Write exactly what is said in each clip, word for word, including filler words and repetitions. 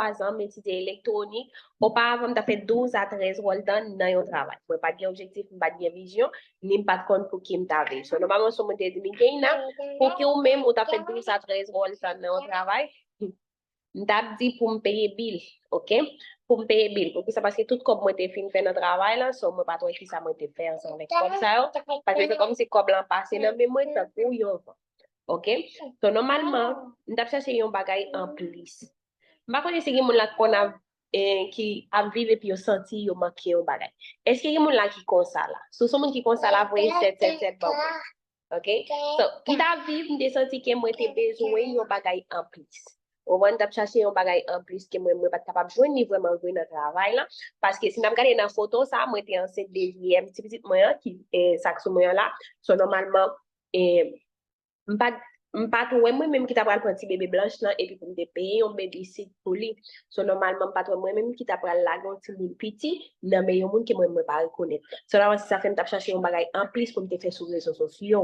twa zan, m etidye elektwonik. Oparavan, m ta fè douz a trèz wòl tan nan yon travay. Mwen pa t gen objektif, m pa t gen vizyon, ni m pa t konn pou ki m ta viv. So, nòmalman, si yon moun te di m, Keina, pou ki ou menm, ou ta fè douz a trèz wòl tan nan yon travay? M t ap di pou m peye bil, oke? Pou m peye bil. Poukisa? Paske tout kòb mwen te fin fè nan travay la, so mwen pa t wè kisa mwen te fè ansanm avèk kòb sa yo. Paske se kòmsi kòb lan pase nan men mwen tankou yon van. Oke? So, nòmalman, m t ap chache yon bagay anplis. M pa konnen si gen moun la ki konn ap, eh, ki ap viv epi yo santi yo manke yon bagay. Èske gen moun la ki konsa la? Si w se yon moun ki konsa la, voye sèt sèt sèt ban mwen. Oke? So, m t ap viv, m te santi ke mwen te bezwen yon bagay anplis. Ou konprann? M t ap chache yon bagay anplis ke mwen, mwen pa t kapab jwenn li vrèman vre nan travay la. Paske si n ap gade nan foto sa, mwen te ansent dezyèm ti pitit mwen an, ki, eh, sa k sou mwen an la. So, nòmalman, eh, m pa t, m pa t wè mwen menm ki ta pral pran ti bebe blanch lan, epi pou m te peye yon babysit pou li. So, nòmalman, m pa t wè mwen menm ki ta pral lage yon timoun piti nan men yon moun ke mwen, mwen pa rekonèt. So, la, se sa fè m t ap chache yon bagay anplis pou m te fè sou rezo sosyo.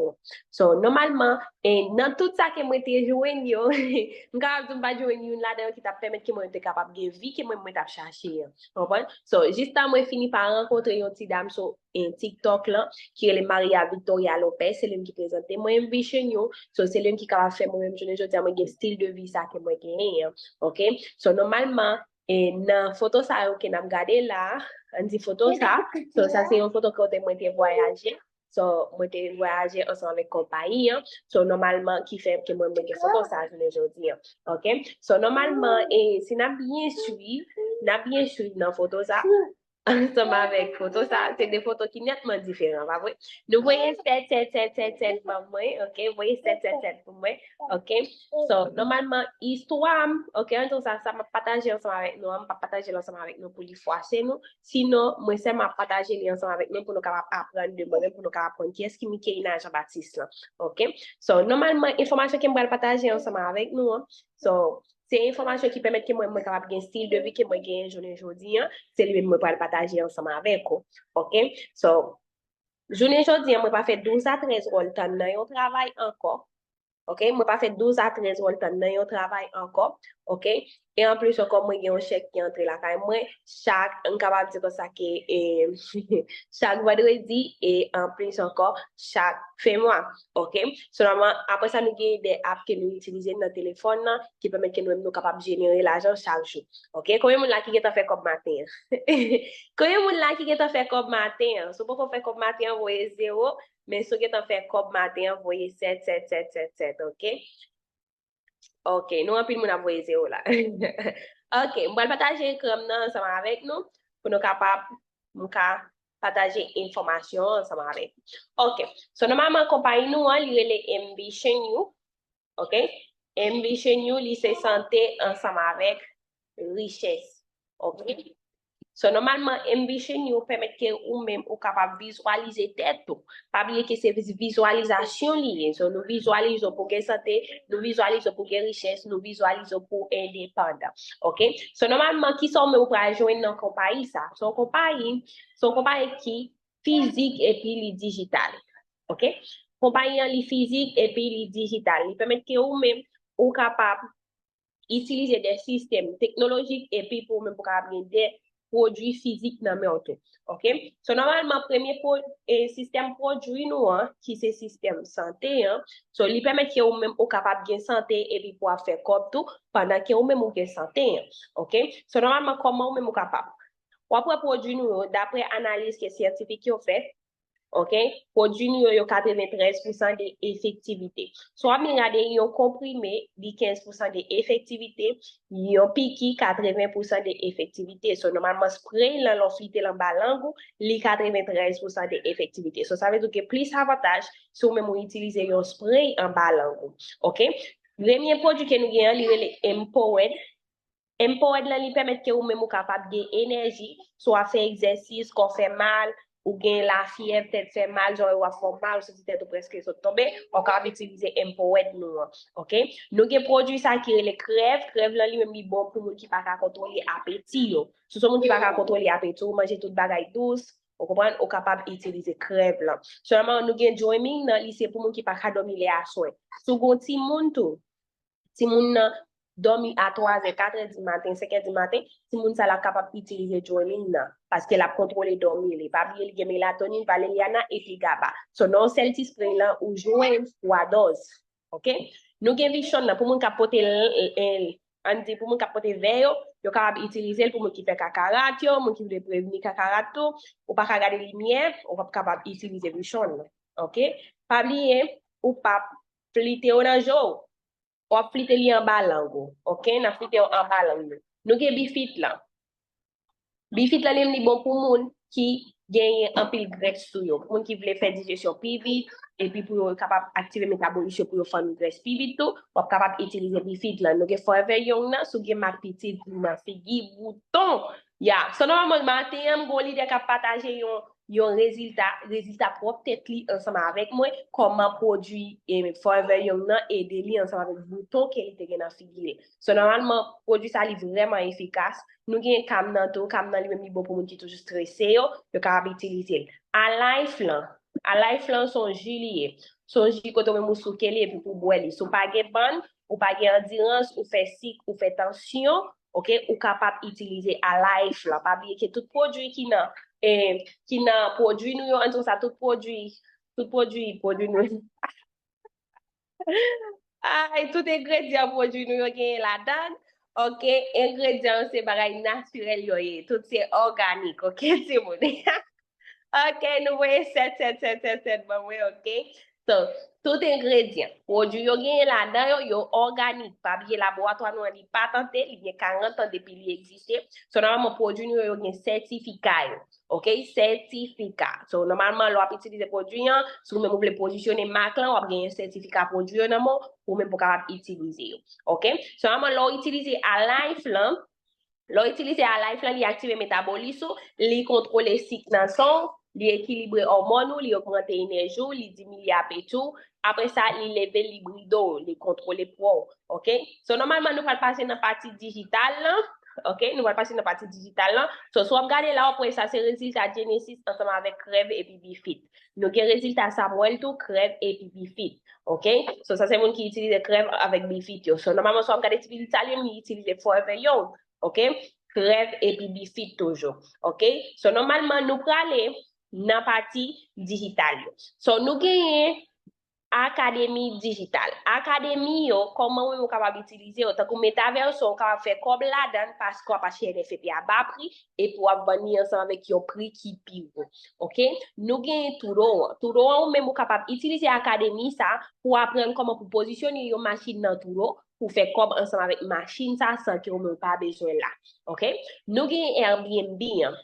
So, nòmalman, e nan tout sa ke mwen te jwenn yo, m kapab di m pa t jwenn youn ladan yo ki t ap pèmèt ke mwen te kapab gen vi ke mwen, mwen t ap chache an. Ou konprann? So, jistan mwen fini pa rankontre yon ti dam sou, eh, TikTok lan, ki rele Maria Victoria Lopez, se li menm ki prezante mwen Envision You. So, se li menm ki kapab fè mwen menm jounen jodi a, mwen gen stil de vi sa ke mwen genyen an. Oke? So, nòmalman, e nan foto sa yo ke n ap gade la, ann di foto sa, so, sa se yon foto kote mwen te vwayaje. So, mwen te vwayaje ansanm avèk konpayi an. So, nòmalman, ki fè ke mwen, mwen gen foto sa jounen jodi an. Oke? So, nòmalman, e si n ap byen swiv, n ap byen swiv nan foto sa, ansanm avèk foto sa, se de foto ki nètman diferan, pa vre? Nou voye sèt sèt sèt sèt sèt ban mwen, oke? Voye sèt sèt sèt pou mwen, oke? So, nòmalman, istwa m, oke, ann di w sa, sa m ap pataje ansanm avèk nou an, m p ap pataje l ansanm avèk nou pou li fwase nou. Sinon, mwen sèlman ap pataje li ansanm avèk nou pou nou kapab aprann de mwen menm, pou nou kapab konn kiyès ki Mikeina Jean Baptiste lan, oke? So, nòmalman, enfòmasyon ke m pral pataje ansanm avèk nou an, so, se enfòmasyon ki pèmèt ke mwen, mwen kapab gen stil de vi ke mwen genyen jounen jodi an, se li menm mwen pral pataje ansanm avèk ou, oke? So, jounen jodi an, mwen pa fè douz a trèz wòl tan nan yon travay ankò, oke? Mwen pa fè douz a trèz wòl tan nan yon travay ankò, oke? E anplis ankò, mwen gen yon chèk ki antre lakay mwen chak, m kapab di konsa ke, e, chak vandredi, e anplis ankò, chak fen mwa, oke? So, nòmalman, apre sa, nou gen de app ke nou itilize nan telefòn nan, ki pèmèt ke nou menm nou kapab jenere lajan chak jou, oke? Konbyen moun la ki gentan fè kòb maten an? Konbyen moun la ki gentan fè kòb maten an? Si w poko fè kòb maten an, voye zewo, men si w gentan fè kòb maten an, voye sèt sèt sèt sèt sèt, oke? Oke, nou anpil moun ap voye zewo la. Oke, m pral pataje ekran m nan ansanm avèk nou, pou nou kapab, m ka pataje enfòmasyon ansanm avèk nou. Oke, so, nòmalman, konpayi nou an, li rele Envision You, oke? Envision You, li se sante ansanm avèk richès, oke? So, nòmalman, Envision You pèmèt ke ou menm ou kapab vizyalize tèt ou. Pa bliye ke se viz-, vizyalizasyon li ye. So, nou vizyalize w pou gen sante, nou vizyalize w pou gen richès, nou vizyalize w pou endepandan. Oke? So, nòmalman, kisa ou menm ou pral jwenn nan konpayi sa? Se yon konpayi, se yon konpayi ki fizik epi li dijital. Oke? Konpayi an li fizik epi li dijital. Li pèmèt ke ou menm ou kapab itilize de sistèm teknolojik epi pou ou menm pou kapab gen de pwodui fizik nan men w tou. Oke? So, nòmalman, premye pwo-, e, sistèm pwodui nou an, ki se sistèm sante an, so, li pèmèt ke ou menm ou kapab gen sante epi pou w ap fè kòb tou, pandan ke ou menm ou gen sante an. Oke? So, nòmalman, kòman ou menm ou kapab? W ap wè pwodui nou yo, daprè analiz ke syantifik yo fè, oke? Pwodui nou yo, yo katreventrèz pousan de efektivite. Si w ap byen gade, yon konprime, li kenz pousan de efektivite, yon piki, katreven pousan de efektivite. So, nòmalman, spray lan, lè w flite l anba lang ou, li katreventrèz pousan de efektivite. So, sa vle di ke plis avantaj si w menm ou itilize yon spray anba lang ou. Oke? Premye pwodui ke nou gen an, li rele Empowered. Empowered lan, li pèmèt ke ou menm ou kapab gen enèji, si w ap fè egzèsis, kò fè mal, ou gen lafyèv, tèt fè mal, jan w ap fè w mal, ou santi tèt ou prèske sot tonbe, ou kapab itilize Empowered nou an, oke? Nou gen pwodui sa ki rele Krèv. Krèv lan li menm li bon pou moun ki pa ka kontwole apeti yo. Si w se moun ki pa ka kontwole apeti w, manje tout bagay dous, ou konprann, ou kapab itilize Krèv lan. Sèlman nou gen Dreaming nan, li se pou moun ki pa ka dòmi lè aswè. Si w gen yon timoun tou, timoun nan, dòmi a twazè, katrè di maten, senkè di maten, timoun sa la kapab itilize Dramine nan, paske l ap kontwole dòmi li. Pa bliye li gen melatonin, valeriana epi gaba. So nan yon sèl ti spray lan ou jwenn twa dòz. Ok? Nou gen Vichon nan pou moun k ap pote l, l, l, ann di pou moun k ap pote vè yo, yo kapab itilize l pou moun ki fè kakarat yo, moun ki vle prevni kakarat tou, ou pa ka gade limyè, ou p ap kapab itilize Vichon nan. Ok? Pa bliye, ou p ap flite yo nan je w. W ap flite li anba lang ou. Ok? N ap flite yo anba lang nou. Nou gen Bifit lan. Bifit lan li menm li bon pou moun ki genyen anpil grès sou yo. Pou moun ki vle fè dijesyon pi vit, epi pou yo kapab aktive metabolis yo pou yo fann grès pi vit tou, w ap kapab itilize Bifit lan. Nou gen Forever Young nan, si w gen mak pitit, nan figi, bouton. Ya, so nòmalman maten an, m gen yon lidè k ap pataje yon, yon rezilta, rezilta pwòp tèt li ansanm avèk mwen, kòman pwodui e Forever Young nan ede li ansanm avèk bouton ke li te gen nan figi li. So nòmalman, pwodui sa li vrèman efikas. Nou gen Calm nan tou, Calm nan li menm li bon pou moun ki toujou strese yo, yo kapab itilize l. Alife lan, Alife lan se yon ji li ye. Se yon ji kote w menm ou souke li epi pou w bwè li. Si w pa gen bann, ou pa gen andirans, ou fè sik, ou fè tansyon, ok, ou kapab itilize Alife lan. Pa bliye ke tout pwodui ki nan, eh, ki nan pwodui nou yo, ann di konsa, tout pwodui, tout pwodui, pwodui nou. Ay, tout engredyan pwodui nou yo genyen ladan. Ok, engredyan yo se bagay natirèl yo ye. Tout se òganik, ok, timoun. Ok, nou voye sèt, sèt, sèt, sèt, sèt ban mwen, ok. So, tout engredyan pwodui yo genyen ladan yo, yo òganik. Pa bliye laboratwa nou an li patante, li gen karant an depi li egziste. So, nòmalman pwodui nou yo, yo gen sètifika yo. Ok, sètifika. So, nòmalman, lè w ap itilize pwodui an, si w menm ou vle pozisyone mak lan, w ap genyen sètifika pwodui yo nan men w, pou w menm pou w kapab itilize yo. Ok? So, nòmalman, lè w itilize Alife lan, lè w itilize Alife lan, li aktive metabolis ou, li kontwole sik nan san w, li ekilibre òmòn ou, li ogmante enèji w, li diminye apeti w. Apre sa, li leve libido w, li kontwole pwa w. Ok? So, nòmalman, nou pral pase nan pati dijital lan. Ok, nou pral pase nan pati dijital lan. So, si w ap gade la, w ap wè sa se rezilta Genesis ansanm avèk Krèv epi Bifit. Nou gen rezilta Samuel tou, Krèv epi Bifit. Ok? So, sa se moun ki itilize Krèv avèk Bifit yo. So, nòmalman, si w ap gade ti rezilta li, li itilize Forever Young. Ok? Krèv epi Bifit toujou. Ok? So, nòmalman, nou prale nan pati dijital yo. So, nou genyen akademi dijital. Akademi yo, kòman ou menm ou kapab itilize yo? Tankou Metaverso, ou kapab fè kòb ladan l paske w ap achte N F T a ba pri epi w ap vann li ansanm avèk yon pri ki pi wo. Ok? Nou genyen Tudo an. Tudo an, ou menm ou kapab itilize akademi sa pou aprann kòman pou pozisyone yon machin nan Tudo pou fè kòb ansanm avèk machin sa san ke ou menm ou pa bezwen la. Ok? Nou genyen Airbnb an.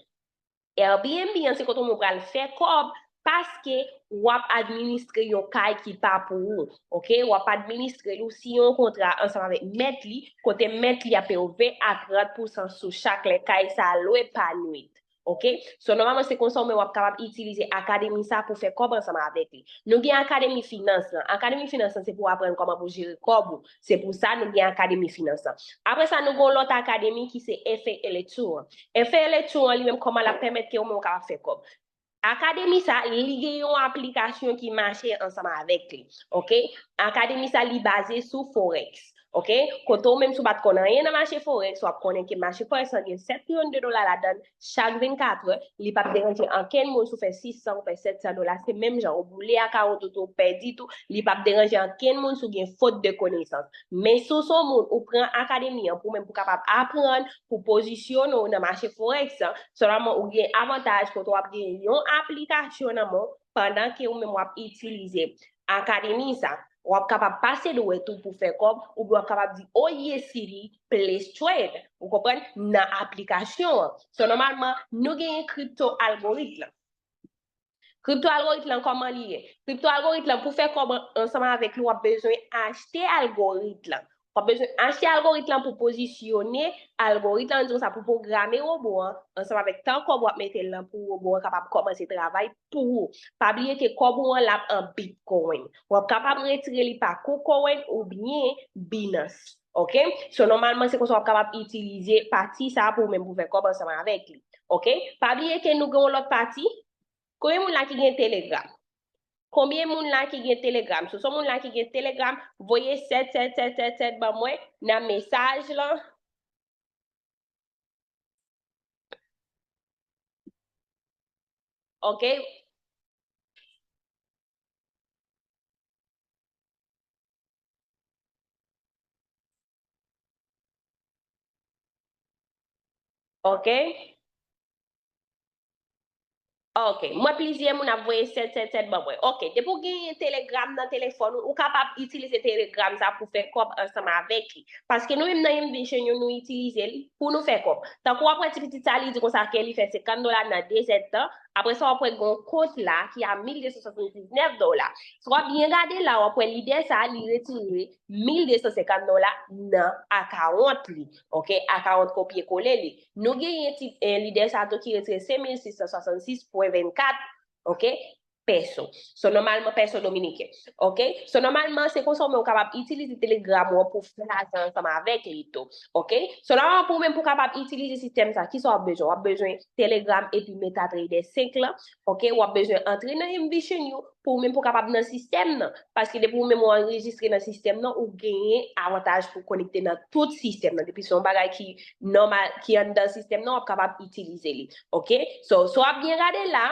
Airbnb an se kote w pral fè kòb paske w ap administre yon kay ki pa pou ou. Ok? W ap administre l, ou siyen yon kontra ansanm avèk mèt li, kote mèt li ap peye w ven a trant pousan sou chak lè kay sa a lwe pa nwit. Ok? So, nòmalman, se konsa w menm w ap kapab itilize akademi sa pou fè kòb ansanm avèk li. Nou gen akademi finans lan. Akademi finans lan, se pou w aprann kòman pou jere kòb ou. Se pou sa nou gen akademi finans lan. Apre sa, nou gen yon lòt akademi ki se F A L H two an. F A L H two an, li menm kòman l ap pèmèt ke ou menm ou kapab fè kòb. Akademi sa, li gen yon aplikasyon ki mache ansanm avèk li. Ok? Akademi sa, li baze sou Forex. Ok? Kote ou menm si w pa t konn anyen nan mache Forex, w ap konnen ke mache Forex lan gen sèt milyon de dola ladan l chak vennkat è. Li p ap deranje ankenn moun si w fè sis san, ou fè sèt san dola, se menm jan ou boule akawont ou tou, ou pèdi tou, li p ap deranje ankenn moun si w gen fot de konesans. Men si w se yon moun, ou pran akademi an pou menm pou kapab aprann, pou pozisyone w nan mache Forex lan, sèlman ou gen avantaj kote w ap gen yon aplikasyon nan men w pandan ke ou menm w ap itilize akademi sa. W ap kapab pase dwèt ou pou fè kòb, oubyen w ap kapab di, "Oh yes, Siri, please trade." Ou konprann? Nan aplikasyon an. So, nòmalman, nou genyen kripto algorit lan. Kripto algorit lan, kòman li ye? Kripto algorit lan, pou fè kòb an-, ansanm avèk li, w ap bezwen achte algorit lan. W ap bezwen achte algorit lan pou pozisyone algorit lan, ann di konsa, pou pwograme wobo an, ansanm avèk tan kòb w ap mete l lan pou wobo an kapab kòmanse travay pou ou. Pa bliye ke kòb ou an l ap an Bitcoin. W ap kapab retire li pa KuCoin oubyen Binance. Ok? So, nòmalman, se konsa w ap kapab itilize pati sa a pou ou menm pou fè kòb ansanm avèk li. Ok? Pa bliye ke nou gen yon lòt pati. Konbyen moun la ki gen Telegram? Konbyen moun la ki gen Telegram? Si w se yon moun la ki gen Telegram, voye sèt sèt sèt sèt sèt ban mwen nan mesaj lan. Ok? Ok? Ok, m wè plizyè moun ap voye sèt sèt sèt ban mwen. Ok, depi w genyen Telegram nan telefòn ou, ou kapab itilize Telegram sa pou fè kòb ansanm avèk li. Paske nou menm nan Envision yo, nou itilize li pou nou fè kòb. Tankou w ap wè ti pitit sa, li di konsa ke li fè senkant dola nan de zèdtan. Apre sa, w ap wè gen yon kont la ki a mil de san swasanndiznèf dola. Si w ap byen gade la, w ap wè lidè sa, li retire mil de san senkant dola nan akawont li. Ok, akawont kopye kole li. Nou genyen ti, eh, lidè sa tou ki retire senk mil sis san swasannsis pwen vennkat, ok, peso. So, nòmalman, peso dominiken, ok? So, nòmalman, se konsa ou menm ou kapab itilize Telegram ou an pou fè lajan ansanm avèk li tou, ok? So, nòmalman, pou ou menm pou kapab itilize sistèm sa, kisa w ap bezwen? W ap bezwen Telegram epi MetaTrader senk lan, ok? W ap bezwen antre nan Envision yo pou ou menm pou kapab nan sistèm nan. Paske depi ou menm ou anrejistre nan sistèm nan, ou genyen avantaj pou konekte nan tout sistèm nan. Depi se yon bagay ki nòmal, ki anndan sistèm nan, w ap kapab itilize li. Ok? So, so w ap byen gade la,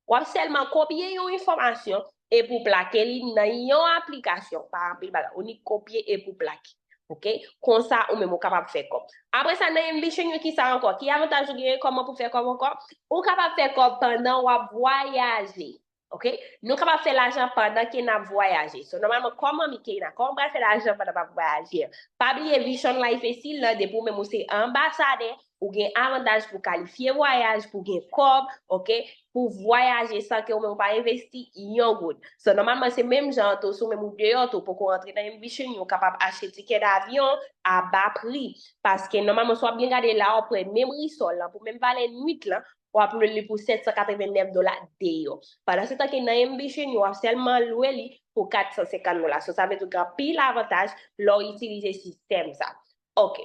w ap sèlman kopye yon enfòmasyon epi w plake li nan yon aplikasyon. Pa anpil bagay. Ou nik kopye epi w plake. Ok? Konsa, ou menm ou kapab fè kòb. Apre sa, nan Envision yo, kisa ankò? Ki avantaj ou genyen? Kòman pou fè kòb ankò? Ou kapab fè kòb pandan w ap vwayaje. Ok? Nou kapab fè lajan pandan ke n ap vwayaje. So, nòmalman, kòman Mikeina, kòman m pral fè lajan pandan m ap vwayaje? Pa bliye Vision Life Seal lan, depi ou menm ou se anbasadè, ou gen avantaj pou kalifye vwayaj, pou gen kòb, ok? Pou vwayaje san ke ou menm ou pa envesti yon goud. So, nòmalman, se menm jan an tou, si ou menm ou deyò tou, poko rantre nan Envision, ou kapab achte tikè davyon a ba pri. Paske, nòmalman, si w ap byen gade la, w ap wè menm risò lan, pou menm valè nwit lan, w ap lwe li pou sèt san katrevennnèf dola deyò. Pandan se tan ke nan Envision yo, w ap sèlman lwe li pou kat san senkant dola. So, sa vle di w gen anpil avantaj lè w itilize sistèm sa. Ok.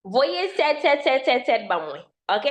Voye sèt sèt sèt sèt sèt ban mwen. Ok?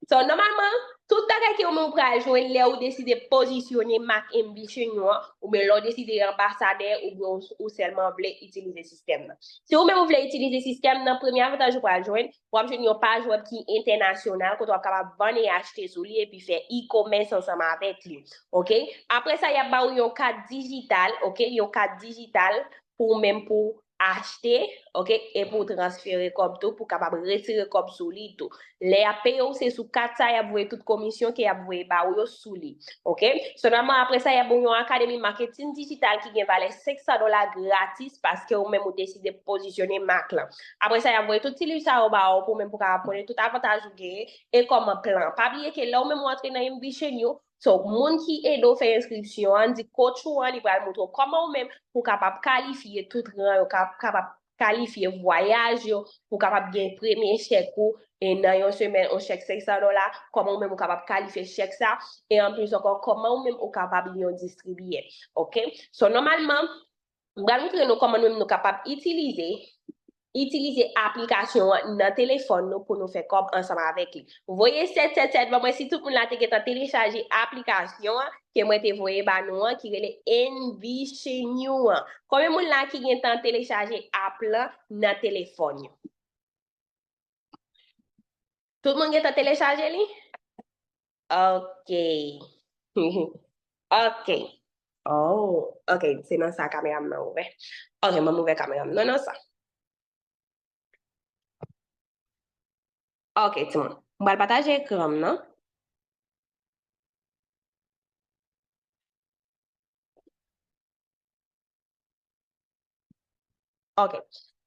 So, nòmalman, tout bagay ke ou menm ou pral jwenn lè ou deside pozisyone mak Envision yo an, oubyen lè ou deside anbasadè, oubyen ou, ou sèlman vle itilize sistèm nan. Si ou menm ou vle itilize sistèm nan, premye avantaj ou pral jwenn, w ap jwenn yon paj wèb ki entènasyonal, kote w ap kapab vann e achte sou li epi fè e-commerce ansanm avèk li. Ok? Apre sa, y ap ba ou yon kat dijital, ok? Yon kat dijital pou ou menm pou achte, ok? E pou w transfere kòb tou, pou w kapab retire kòb sou li tou. Lè y ap peye w, se sou kat sa y ap voye tout komisyon ke y ap voye ba ou yo sou li. Ok? Sèlman apre sa, y ap ba w yon akademi maketin dijital ki gen valè senk san dola gratis paske ou menm ou deside pozisyone mak lan. Apre sa, y ap voye tout ti liv sa yo ba ou pou menm pou kapab konnen tout avantaj ou genyen e kòman plan. Pa bliye ke lè ou menm ou antre nan Envision yo, so, moun ki ede w fè enskripsyon an, di coach ou an, li pral montre w kòman ou menm pou kapab kalifye tout ran yo, ka-, kapab kalifye vwayaj yo, pou kapab gen premye chèk ou, e nan yon semèn, yon chèk senk san dola, kòman ou menm ou kapab kalifye chèk sa, e anplis ankò, kòman ou menm ou kapab li yon distribiyè. Ok? So, nòmalman, m pral montre nou kòman nou menm nou kapab itilize, itilize aplikasyon an nan telefòn nou pou nou fè kòb ansanm avèk li. Voye sèt sèt sèt ban mwen si tout moun la te gentan telechaje aplikasyon an ke mwen te voye ba nou an, ki rele Envision an. Konbyen moun la ki gentan telechaje app lan nan telefòn yo? Tout moun gentan telechaje li? Ok. Ok. Oh, ok. Se nan sa kamera m nan ouvè. Ok, mwen m ouvè kamera m nan, nan sa. Ok, timoun. M pral pataje ekran m nan. Ok.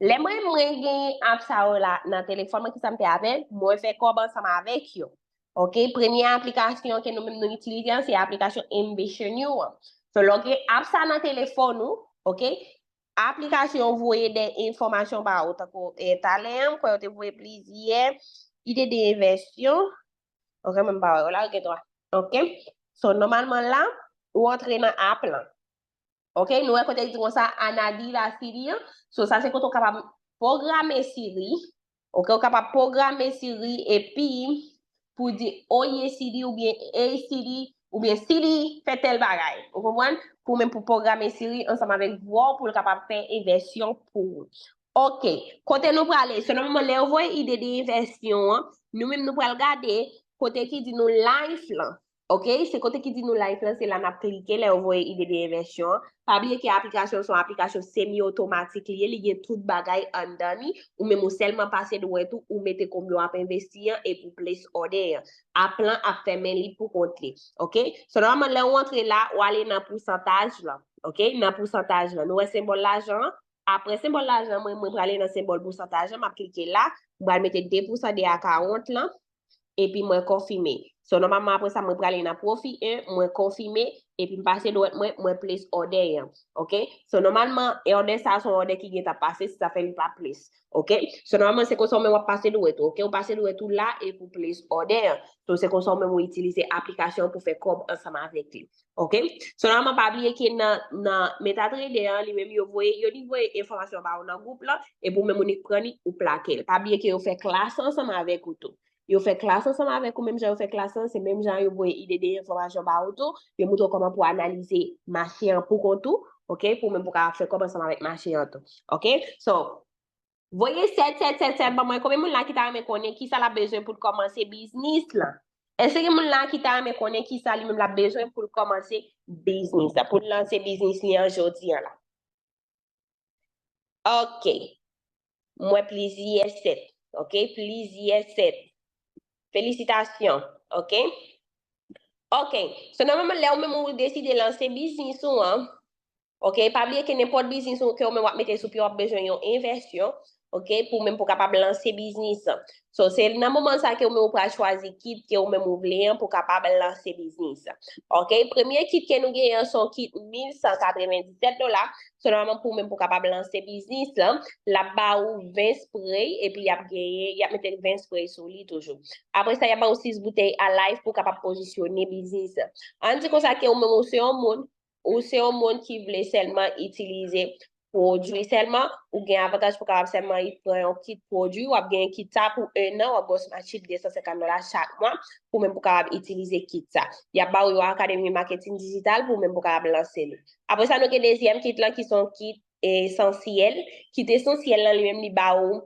Lè mwen, mwen gen app sa yo la nan telefòn mwen, kisa m fè avè l? Mwen fè kòb ansanm avèk yo. Ok, premye aplikasyon ke nou menm nou itilize an, se aplikasyon Envision yo an. So, lè w gen app sa nan telefòn ou, ok, aplikasyon voye de enfòmasyon ba ou, tankou, eh, talè an, m kwè yo te voye plizyè ide de envèsyon. Ok, mwen m pa wè yo la, yo gen twa. Ok, so, nòmalman la, ou antre nan app lan. Ok, nou wè kote l di konsa, Anadi la Siri an. So, sa se kote w kapab pwograme Siri. Ok, w kapab pwograme Siri epi pou di, "Oye Siri" oubyen "Ey Siri, oubyen Siri, fè tèl bagay. Ou konprann? Pou menm pou pwograme Siri ansanm avèk vwa w pou l kapab fè envèsyon pou ou. Ok, kote nou prale? So, nòmalman, lè yo voye ide de envèsyon an, nou menm nou pral gade kote ki di nou life lan. Ok, se kote ki di nou life lan, se la n ap klike lè yo voye ide de envèsyon an. Pa bliye ke aplikasyon se yon aplikasyon semi otomatik li ye, li gen tout bagay anndan li, ou menm ou sèlman pase dwèt ou, ou mete konbyen w ap envesti an, epi w place order an. Aplan ap fèmen li pou kont li. Ok, so nòmalman, lè w antre la, w ale nan pousantaj lan. Ok, nan pousantaj lan. Nou wè senbòl lajan an? Apre senbòl lajan, mwen, mwen prale nan senbòl pousantaj lan, m ap klike la, m pral mete de pousan de a karant lan, epi mwen konfime. So, nòmalman, apre sa, mwen prale nan pwofi en, mwen konfime, epi m pase dwèt mwen, mwen place order an. Ok? So, nòmalman, order sa a se yon order ki gentan pase, se sa fè li pa place. Ok? So, nòmalman, se konsa w menm w ap pase dwèt ou, ok? Ou pase dwèt ou la, epi w place order an. So, se konsa w menm ou itilize aplikasyon an pou fè kòb ansanm avèk li. Ok? So, nòmalman, pa bliye ke nan, nan MetaTrader an, li menm yo voye, yo li voye enfòmasyon ba ou nan gwoup lan, epi ou menm ou nik pran li, ou plake l. Pa bliye ke yo fè klas ansanm avèk ou tou. Yo fè klas ansanm avèk ou, menm jan yo fè klas lan, se menm jan yo voye ide de enfòmasyon ba ou tou, yo montre w kòman pou analize mache an pou kont ou, ok? Pou menm pou kapab fè kòb ansanm avèk mache an tou. Ok? So, voye sèt, sèt, sèt, sèt ban mwen. Konbyen moun la ki ta renmen konnen kisa l ap bezwen pou l kòmanse biznis lan? Èske gen moun la ki ta renmen konnen kisa li menm l ap bezwen pou l kòmanse biznis la, pou l lanse biznis li an jodi an la? Ok. M wè plizyè sèt. Ok, plizyè sèt. Felisitasyon. Ok. Ok. So, nòmalman, lè ou menm ou deside lanse biznis ou an, ok, pa bliye ke nenpòt biznis ou ke ou menm w ap mete sou pye, w ap bezwen yon envèsyon, ok, pou menm pou kapab lanse biznis an. So, se nan moman sa ke ou menm ou pral chwazi kit ke ou menm ou vle an pou kapab lanse biznis an. Ok, premye kit ke nou genyen an se yon kit mil san katrevenndisèt dola. So, nòmalman, pou menm pou kapab lanse biznis lan, l ap ba ou ven spray, epi y ap genyen, y ap mete ven spray sou li toujou. Apre sa, y ap ba ou sis boutèy Alive pou kapab pozisyone biznis lan. Ann di konsa ke ou menm ou se yon moun, ou se yon moun ki vle sèlman itilize pwodui sèlman, ou gen avantaj pou kapab sèlman pran yon kit pwodui, w ap genyen kit sa pou en an, w ap gen yon Smart Chip de san senkant dola chak mwa, pou menm pou kapab itilize kit sa. Y ap ba ou yon akademi maketin dijital pou menm pou kapab lanse li. Apre sa, nou gen dezyèm kit lan ki se yon kit esansyèl. Kit esansyèl lan li menm li ba ou,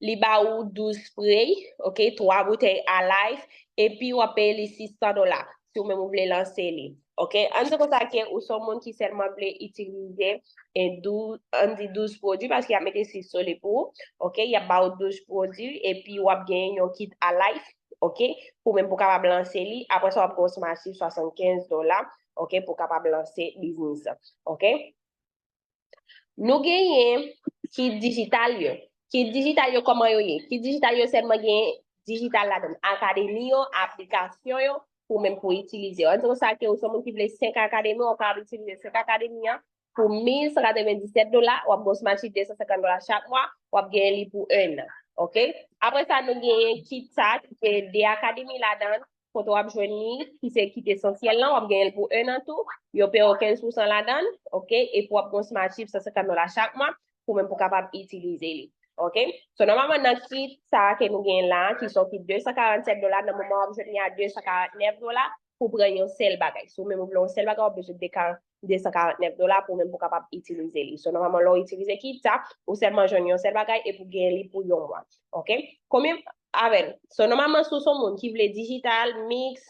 li ba ou douz spray, ok, twa boutèy Alive, epi w ap peye li sis san dola si ou menm ou vle lanse li. Ok, ann di konsa ke ou se yon moun ki sèlman vle itilize en douz, ann di douz pwodui, paske y ap mete sis sou li pou ou. Ok, y ap ba ou douz pwodui, epi w ap genyen yon kit Alive, ok, pou menm pou kapab lanse li. Apre sa, w ap gen yon Smart Chip swasannkenz dola, ok, pou kapab lanse biznis lan. Ok? Nou genyen kit dijital yo. Kit dijital yo, kòman yo ye? Kit dijital yo sèlman gen dijital ladan l. Akademi yo, aplikasyon yo, pou menm pou itilize yo. Ann di konsa ke ou se yon moun ki vle senk akademi, w ap kapab itilize senk akademi an pou mil san katrevenndisèt dola, w ap gen yon Smart Chip de san senkant dola chak mwa, w ap genyen li pou en an. Ok? Apre sa, nou genyen kit sa ki gen de akademi ladan l, kote w ap jwenn li, ki se kit esansyèl lan, w ap genyen l pou en an tou. Yo peye w kenz pousan ladan l, ok? Epi w ap gen yon Smart Chip san senkant dola chak mwa, pou menm pou kapab itilize li. Ok? So, nòmalman, nan kit sa a ke nou gen la, ki se yon kit de san karannsèt dola, nan moman w ap jwenn li a de san karantnèf dola, pou pran yon sèl bagay. Si w menm ou vle yon sèl bagay, w ap bezwen de ka, de san karantnèf dola pou menm pou kapab itilize li. So, nòmalman, lè w itilize kit sa, ou sèlman jwenn yon sèl bagay epi w genyen li pou yon mwa. Ok? Konbyen avè l? So, nòmalman, si w se yon moun ki vle dijital, mix,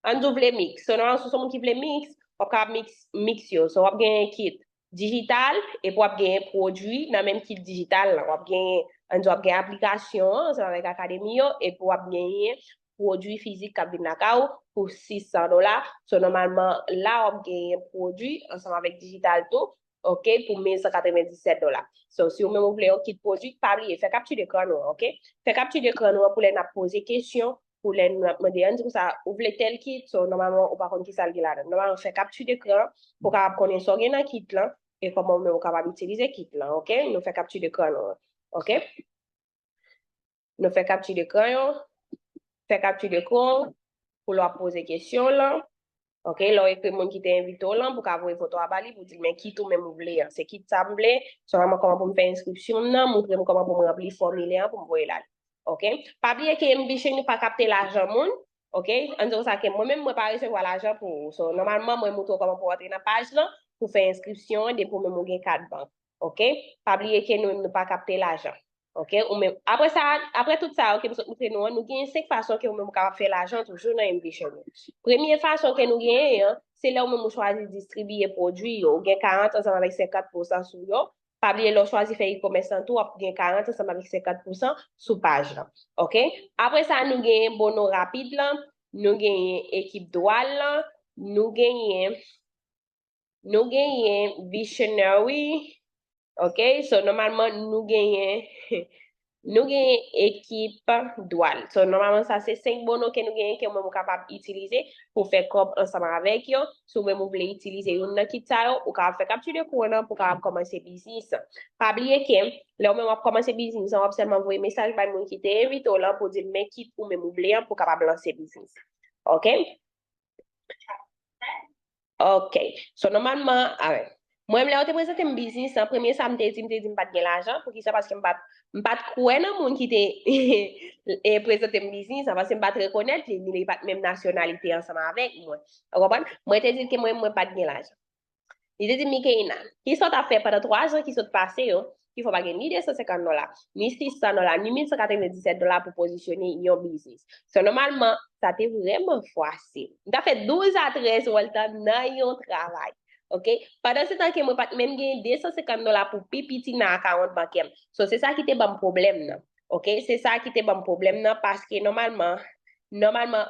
ann di w vle mix. So, nòmalman, si w se yon moun ki vle mix, w ap kapab mix, mix yo. So, w ap genyen kit dijital, epi w ap genyen pwodui nan menm kit dijital lan. W ap genyen, ann di w ap gen aplikasyon an, ansanm avèk akademi yo, epi w ap genyen pwodui fizik k ap vin lakay ou pou sis san dola. So, nòmalman, la w ap genyen pwodui ansanm avèk dijital tou, ok, pou mil san katrevenndisèt dola. So, si w menm ou vle yon kit pwodui, pa bliye, fè kapti dekran nou an, ok? Fè kapti dekran nou an pou lè n ap poze kesyon, pou lè n ap mande, ann di konsa, ou vle tèl kit, so, nòmalman, ou pa konn kisa l gen ladan. Nòmalman, fè kapti dekran pou w kapab konnen sa w gen nan kit lan, e kòman ou menm ou kapab itilize kit lan, ok? Nou fè kapti dekran nou an, ok? Nou fè kapti dekran yo, fè kapti dekran pou lè w ap poze kesyon lan. Ok, lè w ekri moun ki te envite w lan, pou ka voye foto a ba li, pou di l, men kit ou menm ou vle an. Se kit sa m vle, sèlman kòman pou m fè enskripsyon m nan, montre m kòman pou m ranpli fòmilè an pou m voye l ale. Ok? Pa bliye ke M B Chain nou pa kapte lajan moun. Ok? Ann di konsa ke mwen menm mwen pa resevwa lajan pou ou. So, nòmalman, mwen montre w kòman pou w antre nan paj lan, pou fè enskripsyon an, depi w menm ou gen kat bank. Ok? Pa bliye ke nou menm nou pa kapte lajan. Ok? Ou menm, apre sa, apre tout sa yo ke m sot montre nou an, nou gen senk fason ke ou menm ou kapab fè lajan toujou nan Envision yo. Premye fason ke nou genyen an, se lè ou menm ou chwazi distribiye pwodui yo. Ou gen karant ansanm avèk senkant pousan sou yo. Pa bliye lè w chwazi fè e-commerce lan tou, w ap gen karant ansanm avèk senkant pousan sou paj lan. Ok? Apre sa, nou genyen bono rapid lan, nou genyen ekip dwal lan, nou genyen, nou genyen Visionary. Ok? So, nòmalman, nou genyen, nou genyen ekip dwal. So, nòmalman, sa se senk bono ke nou genyen ke ou menm ou kapab itilize pou fè kòb ansanm avèk yo. Si ou menm ou vle itilize youn nan kit sa yo, ou kapab fè capture d'écran an pou kapab kòmanse biznis. Pa bliye ke lè ou menm w ap kòmanse biznis an, w ap sèlman voye mesaj bay moun ki te envite w lan pou di l men kit ou menm ou vle an pou kapab lanse biznis. Ok? Ok. So, nòmalman, a, mwen, lè yo te prezante m biznis lan, premye sa m te di, m te di m pa t gen lajan. Poukisa? Paske m pa t, m pa t kwè nan moun ki te e, prezante m biznis lan, paske m pa t rekonèt li, ni li pa t menm nasyonalite ansanm avèk mwen. Ou konprann? Mwen te di l ke mwen, mwen pa t gen lajan. Li te di m, Mikeina, kisa w t ap fè pandan twa zan ki sot pase yo, ki fè w pa gen ni de san senkant dola, ni sis san dola, ni mil san katrevenndisèt dola pou pozisyone yon biznis? So, nòmalman, sa te vrèman fasil. M ta fè douz a trèz wòltan nan yon travay. Ok? Pandan se tan ke mwen pa t menm gen de san senkant dola pou pi piti nan akawont bankè m. So, se sa ki te ban m pwoblèm nan. Ok? Se sa ki te ban m pwoblèm nan, paske nòmalman, nòmalman,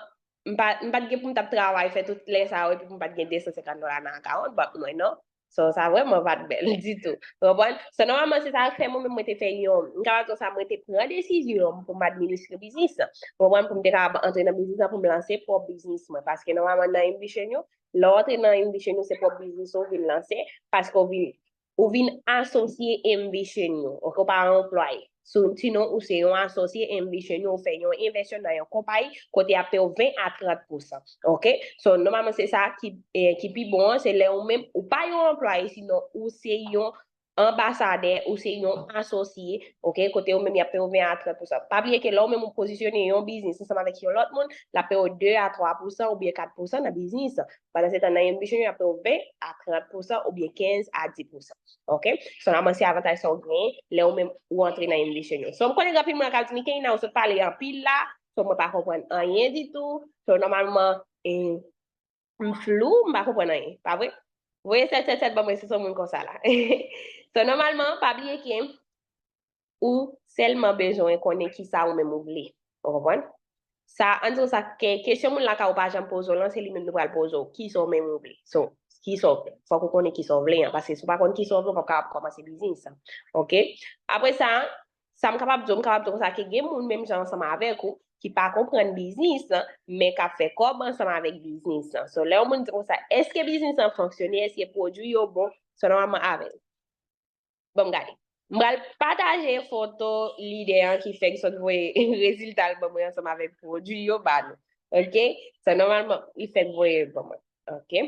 m pa, m pa t gen pou m t ap travay, fè tout lè sa yo, epi pou m pa t gen de san senkant dola nan akawont bank mwen, non. So, sa vrèman pa t bèl ditou. Ou konprann? So, nòmalman, se sa k fè mwen menm mwen te fè yon, m kapab di sa, mwen te pran desizyon pou m administre biznis lan. Ou konprann? Pou m te kapab antre nan biznis lan, pou m lanse pwòp biznis mwen. Paske nòmalman, nan Envision yo, lè w antre nan Envision yo, se pwòp biznis ou vin lanse, paske ou vin, ou vin asosye Envision yo. Ok, ou pa anplwaye. So, sinon, ou se yon asosye Envision yo, ou fè yon envèsyon nan yon konpayi, kote y ap peye w ven a trant pousan. Ok? So, nòmalman, se sa ki, eh, ki pi bon an, se lè ou menm, ou pa yon anplwaye, sinon ou se yon anbasadè, ou se yon asosye, ok, kote ou menm y ap peye w ven a trant pousan. Pa bliye ke lè ou menm ou pozisyone yon biznis ansanm avèk yon lòt moun, l ap peye w de a twa pousan oubyen kat pousan nan biznis lan. Pandan se tan nan Envision yo, y ap peye w ven a trant pousan oubyen kenz a dis pousan. Ok? So, nòmalman, se avantaj sa ou genyen lè ou menm ou antre nan Envision yo. So, m konnen gen anpil moun k ap di, Mikeina, ou sot pale anpil la. So, mwen pa konprann anyen ditou. So, nòmalman, e, m flou, m pa konprann anyen. Pa vre? Voye sèt sèt sèt ban mwen si se yon moun konsa la. So, nòmalman, pa bliye ke ou sèlman bezwen konnen kisa ou menm ou vle. Ou konprann? Sa, ann di konsa, ke, kesyon moun lakay ou pa janm poze w lan, se li menm nou pral poze w. Kisa ou menm ou vle? So, kisa ou vle? Fòk ou konnen kisa ou vle an, paske si ou pa konn kisa ou vle, ou p ap kapab kòmanse biznis lan. Ok? Apre sa, sa m kapab di w, m kapab di w konsa ke gen moun menm jan ansanm avèk ou, ki pa konprann biznis lan, men k ap fè kòb ansanm avèk biznis lan. So, lè yon moun di konsa, èske biznis lan fonksyone? Èske pwodui yo bon? So, nòmalman avè l. Ban m gade. M pral pataje foto lidè an ki fèk sot voye rezilta l ban mwen ansanm avèk pwodui yo ba nou. Ok? So, nòmalman, li fèk voye yo ban mwen. Ok?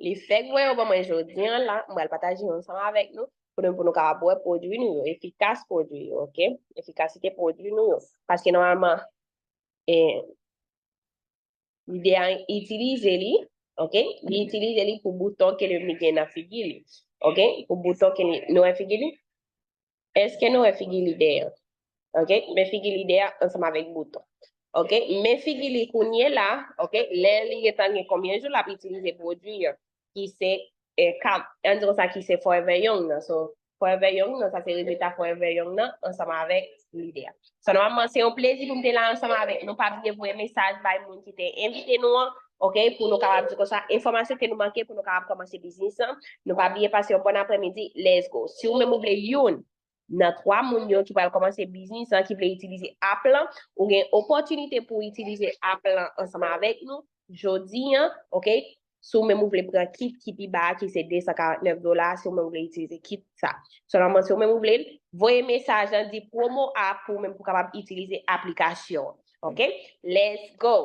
Li fèk voye yo ban mwen jodi an la. M pral pataje yo ansanm avèk nou pou nou, pou nou kapab wè pwodui nou yo, efikas pwodui yo, ok? Efikasite pwodui nou yo. Paske nòmalman, e, lidè a itilize li, ok? Li itilize li pou bouton ke li gen nan figi li, ok? Pou bouton ke li, nou wè figi li? Èske nou wè figi lidè a? Ok? Men figi lidè a ansanm avèk bouton. Ok? Men figi li kounye la, ok? Lè li gentan gen konbyen jou l ap itilize pwodui an, ki se, e, ka, ann di konsa, ki se Forever Young nan. So, Forever Young nan, sa se rezilta Forever Young nan ansanm avèk lidè a. So, nòmalman, se yon plezi pou m te la ansanm avèk nou. Pa bliye voye mesaj bay moun ki te envite nou an, ok? Pou nou kapab di konsa, enfòmasyon ke nou manke pou nou kapab kòmanse biznis lan. Nou pa bliye pase yon bòn aprèmidi. Let's go. Si ou menm ou vle youn nan twa moun yo ki pral kòmanse biznis lan, ki vle itilize app lan, ou gen opòtinite pou w itilize app lan ansanm avèk nou jodi an, ok? Si w menm ou vle pran kit ki pi ba a, ki se de san karant nèf dola, si w menm ou vle itilize kit sa. Sèlman si w menm ou vle l, voye mesaj lan, di promo app pou w menm pou w kapab itilize aplikasyon an. Ok? Let's go!